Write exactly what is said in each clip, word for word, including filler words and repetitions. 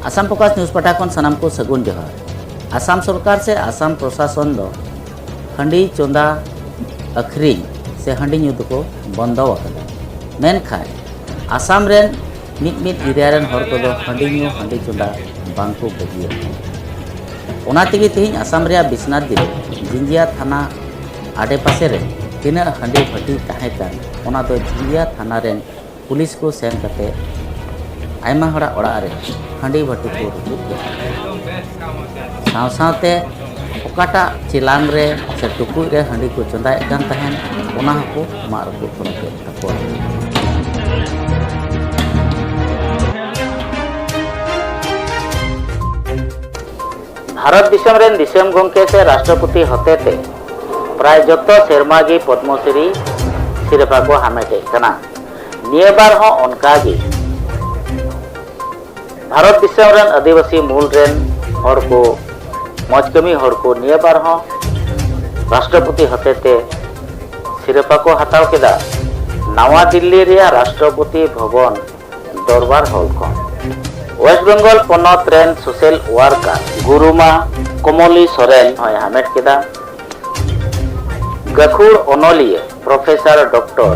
Assam focus news ᱯᱟᱦᱴᱟ ᱠᱷᱚᱱ ᱥᱟᱱᱟᱢ ᱠᱚ ᱥᱟᱹᱜᱩᱱ ᱡᱚᱦᱟᱨ᱾ ᱟᱥᱟᱢ ᱥᱚᱨᱠᱟᱨ ᱥᱮ ᱟᱥᱟᱢ ᱯᱨᱚᱥᱟᱥᱚᱱ ᱫᱚ ᱦᱟᱺᱰᱤ ᱪᱚᱸᱫᱟ, ᱟᱹᱠᱷᱨᱤᱧ ᱥᱮ ᱦᱟᱺᱰᱤ ᱧᱩ ᱫᱚᱠᱚ ᱵᱚᱱᱫᱚ ᱟᱠᱟᱫᱟ᱾ ᱢᱮᱱᱠᱷᱟᱱ ᱟᱥᱟᱢ ᱨᱮᱱ ᱢᱤᱫ ᱢᱤᱫ ᱮᱨᱤᱭᱟ ᱨᱮᱱ ᱦᱚᱲ ᱠᱚᱫᱚ ᱦᱟᱺᱰᱤ ᱧᱩ, ᱦᱟᱺᱰᱤ ᱪᱚᱸᱫᱟ ᱵᱟᱝᱠᱚ ᱵᱟᱹᱜᱤᱭᱮᱫ ᱠᱟᱱᱟ᱾ ᱚᱱᱟ ᱛᱮᱜᱮ ᱛᱮᱦᱮᱧ ᱟᱥᱟᱢ ᱨᱮᱭᱟᱜ ᱵᱤᱥᱱᱟᱛᱷ ᱡᱤᱞᱟᱹ ᱡᱤᱧᱡᱤᱭᱟ ᱛᱷᱟᱱᱟ ᱟᱰᱮᱯᱟᱥᱮ ᱨᱮ ᱛᱤᱱᱟᱹᱜ ᱦᱟᱺᱰᱤ ᱵᱷᱟᱹᱴᱤ ᱛᱟᱦᱮᱸ ᱠᱟᱱ, ᱚᱱᱟ ᱫᱚ ᱡᱤᱧᱡᱤᱭᱟ ᱛᱷᱟᱱᱟ ᱨᱮᱱ ᱯᱩᱞᱤᱥ ᱠᱚ ᱥᱮᱱ ᱠᱟᱛᱮ ᱟᱭᱢᱟ ᱦᱚᱲᱟᱜ ᱚᱲᱟᱜ ᱨᱮ ᱦᱟᱺᱰᱤ ᱵᱷᱟᱹᱴᱤ ᱠᱚ ᱨᱟᱹᱯᱩᱫ ᱠᱮᱫᱟ᱾ ᱥᱟᱶ ᱥᱟᱶᱛᱮ ᱚᱠᱟᱴᱟᱜ ᱪᱮᱞᱟᱝ ᱨᱮ ᱥᱮ ᱴᱩᱠᱩᱡ ᱨᱮ ᱦᱟᱺᱰᱤ ᱠᱚ ᱪᱚᱸᱫᱟᱭᱮᱫ ᱠᱟᱱ ᱛᱟᱦᱮᱸᱱ, ᱚᱱᱟ ᱦᱚᱸᱠᱚ ᱢᱟᱜ ᱨᱟᱹᱯᱩᱫ ᱠᱮᱫ ᱛᱟᱠᱚᱣᱟ᱾ ᱵᱷᱟᱨᱚᱛ ᱫᱤᱥᱚᱢ ᱨᱮᱱ ᱫᱤᱥᱚᱢ ᱜᱚᱢᱠᱮ ᱥᱮ ᱨᱟᱥᱴᱨᱚᱯᱚᱛᱤ ᱦᱚᱛᱮᱛᱮ ᱯᱨᱟᱭ ᱡᱚᱛᱚ ᱥᱮᱨᱢᱟ ᱜᱮ ᱯᱚᱫᱽᱢᱚᱥᱨᱤ ᱥᱤᱨᱯᱷᱟ ᱠᱚ ᱦᱟᱢᱮᱴᱮᱫ ᱠᱟᱱᱟ᱾ ᱱᱤᱭᱟᱹ ᱵᱟᱨ ᱦᱚᱸ ᱚᱱᱠᱟ ᱜᱮ ᱵᱷᱟᱨᱚᱛ ᱫᱤᱥᱚᱢ ᱨᱮᱱ ᱟᱹᱫᱤᱵᱟᱹᱥᱤ ᱢᱩᱞ ᱨᱮᱱ ᱦᱚᱲ ᱠᱚ, ᱢᱚᱡᱽ ᱠᱟᱹᱢᱤ ᱦᱚᱲ ᱠᱚ ᱱᱤᱭᱟᱹ ᱵᱟᱨ ᱦᱚᱸ ᱨᱟᱥᱴᱨᱚᱯᱚᱛᱤ ᱦᱚᱛᱮᱛᱮ ᱥᱤᱨᱯᱷᱟ ᱠᱚ ᱦᱟᱛᱟᱣ ᱠᱮᱫᱟ᱾ ᱱᱟᱣᱟ ᱫᱤᱞᱞᱤ ᱨᱮᱭᱟᱜ ᱨᱟᱥᱴᱨᱚᱯᱚᱛᱤ ᱵᱷᱚᱵᱚᱱ ᱫᱚᱨᱵᱟᱨ ᱦᱚᱞ ᱠᱷᱚᱱ ᱳᱭᱮᱥᱴ ᱵᱮᱝᱜᱚᱞ ᱯᱚᱱᱚᱛ ᱨᱮᱱ ᱥᱳᱥᱟᱞ ᱣᱟᱨᱠᱟᱨ ᱜᱩᱨᱩᱢᱟ ᱠᱚᱢᱚᱞᱤ ᱥᱚᱨᱮᱱ ᱦᱚᱸᱭ ᱦᱟᱢᱮᱴ ᱠᱮᱫᱟ᱾ ᱜᱟᱹᱠᱷᱩᱲ ᱚᱱᱚᱞᱤᱭᱟᱹ ᱯᱨᱚᱯᱷᱮᱥᱚᱨ ᱰᱚᱠᱴᱚᱨ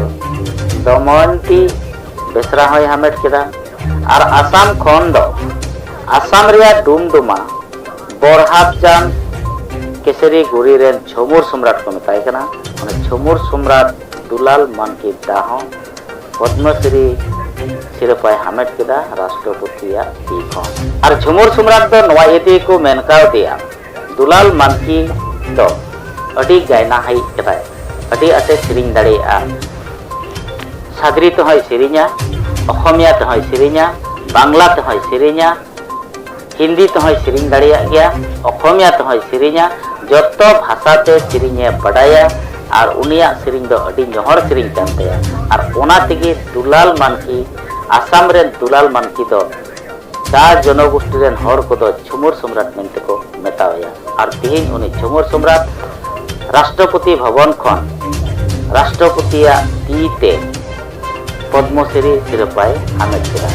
ᱫᱚᱢᱚᱭᱚᱱᱛᱤ ᱵᱮᱥᱨᱟ ᱦᱚᱸᱭ ᱦᱟᱢᱮᱴ ᱠᱮᱫᱟ᱾ ᱟᱨ ᱟᱥᱟᱢ ᱠᱷᱚᱱ ᱫᱚ ᱟᱥᱟᱢ ᱨᱮᱭᱟᱜ ᱰᱩᱢᱰᱩᱢᱟ ᱵᱚᱨᱦᱟᱯ ᱪᱟᱸᱫᱽ ᱠᱮᱥᱮᱨᱤ ᱜᱩᱨᱤ ᱨᱮᱱ ᱡᱷᱩᱢᱩᱨ ᱥᱚᱢᱨᱟᱴ ᱠᱚ ᱢᱮᱛᱟᱭ ᱠᱟᱱᱟ᱾ ᱩᱱᱤ ᱡᱷᱩᱢᱩᱨ ᱥᱚᱢᱨᱟᱴ ᱫᱩᱞᱟᱞ ᱢᱟᱱᱠᱤ ᱫᱟ ᱦᱚᱸ ᱯᱚᱫᱽᱢᱚᱥᱨᱤ ᱥᱤᱨᱯᱟᱭ ᱦᱟᱢᱮᱴ ᱠᱮᱫᱟ ᱨᱟᱥᱴᱨᱚᱯᱚᱛᱤᱭᱟᱜ ᱛᱤ ᱠᱷᱚᱱ᱾ ᱟᱨ ᱡᱷᱩᱢᱩᱨ ᱥᱚᱢᱨᱟᱴ ᱫᱚ ᱱᱚᱣᱟ ᱤᱭᱟᱹ ᱛᱮᱜᱮ ᱠᱚ ᱢᱮᱱ ᱠᱟᱣᱫᱮᱭᱟ, ᱫᱩᱞᱟᱞ ᱢᱟᱱᱠᱤ ᱫᱚ ᱟᱹᱰᱤ ᱜᱟᱭᱱᱟᱦᱟᱭᱤᱡ ᱠᱟᱱᱟᱭ, ᱟᱹᱰᱤ ᱟᱸᱴᱮ ᱥᱮᱨᱮᱧ ᱫᱟᱲᱮᱭᱟᱜᱼᱟ᱾ ᱥᱟᱫᱽᱨᱤ ᱛᱮᱦᱚᱸᱭ ᱥᱮᱨᱮᱧᱟ, ᱚᱥᱚᱢᱤᱭᱟ ᱛᱮᱦᱚᱸᱭ ᱥᱮᱨᱮᱧᱟ, ᱵᱟᱝᱞᱟ ᱛᱮᱦᱚᱸᱭ ᱥᱮᱨᱮᱧᱟ, ᱦᱤᱱᱫᱤ ᱛᱮᱦᱚᱸᱭ ᱥᱮᱨᱮᱧ ᱫᱟᱲᱮᱭᱟᱜ ᱜᱮᱭᱟ, ᱚᱥᱚᱢᱤᱭᱟ ᱛᱮᱦᱚᱸᱭ ᱥᱮᱨᱮᱧᱟ, ᱡᱚᱛᱚ ᱵᱷᱟᱥᱟ ᱛᱮ ᱥᱮᱨᱮᱧᱮ ᱵᱟᱰᱟᱭᱟ᱾ ᱟᱨ ᱩᱱᱤᱭᱟᱜ ᱥᱮᱨᱮᱧ ᱫᱚ ᱟᱹᱰᱤ ᱧᱚᱦᱚᱲ ᱥᱮᱨᱮᱧ ᱠᱟᱱ ᱛᱟᱭᱟ᱾ ᱟᱨ ᱚᱱᱟ ᱛᱮᱜᱮ ᱫᱩᱞᱟᱞ ᱢᱟᱱᱠᱤ, ᱟᱥᱟᱢ ᱨᱮᱱ ᱫᱩᱞᱟᱞ ᱢᱟᱱᱠᱤ ᱫᱚ ᱪᱟ ᱡᱚᱱᱚᱜᱳᱥᱴᱤ ᱨᱮᱱ ᱦᱚᱲ ᱠᱚᱫᱚ ᱡᱷᱩᱢᱩᱨ ᱥᱚᱢᱨᱟᱴ ᱢᱮᱱᱛᱮ ᱠᱚ ᱢᱮᱛᱟᱣᱟᱭᱟ᱾ ᱟᱨ ᱛᱮᱦᱮᱧ ᱩᱱᱤ ᱡᱷᱩᱢᱩᱨ ᱥᱚᱢᱨᱟᱴ ᱨᱟᱥᱴᱨᱚᱯᱚᱛᱤ ᱵᱷᱚᱵᱚᱱ ᱠᱷᱚᱱ ᱨᱟᱥᱴᱨᱚᱯᱚᱛᱤᱭᱟᱜ ᱛᱤ ᱛᱮ ᱯᱚᱫᱽᱢᱚᱥᱨᱤ ᱥᱤᱨᱯᱟᱭ ᱦᱟᱢᱮᱴ ᱠᱮᱫᱟ᱾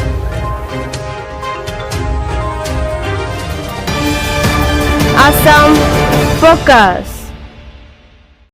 Assam Focus.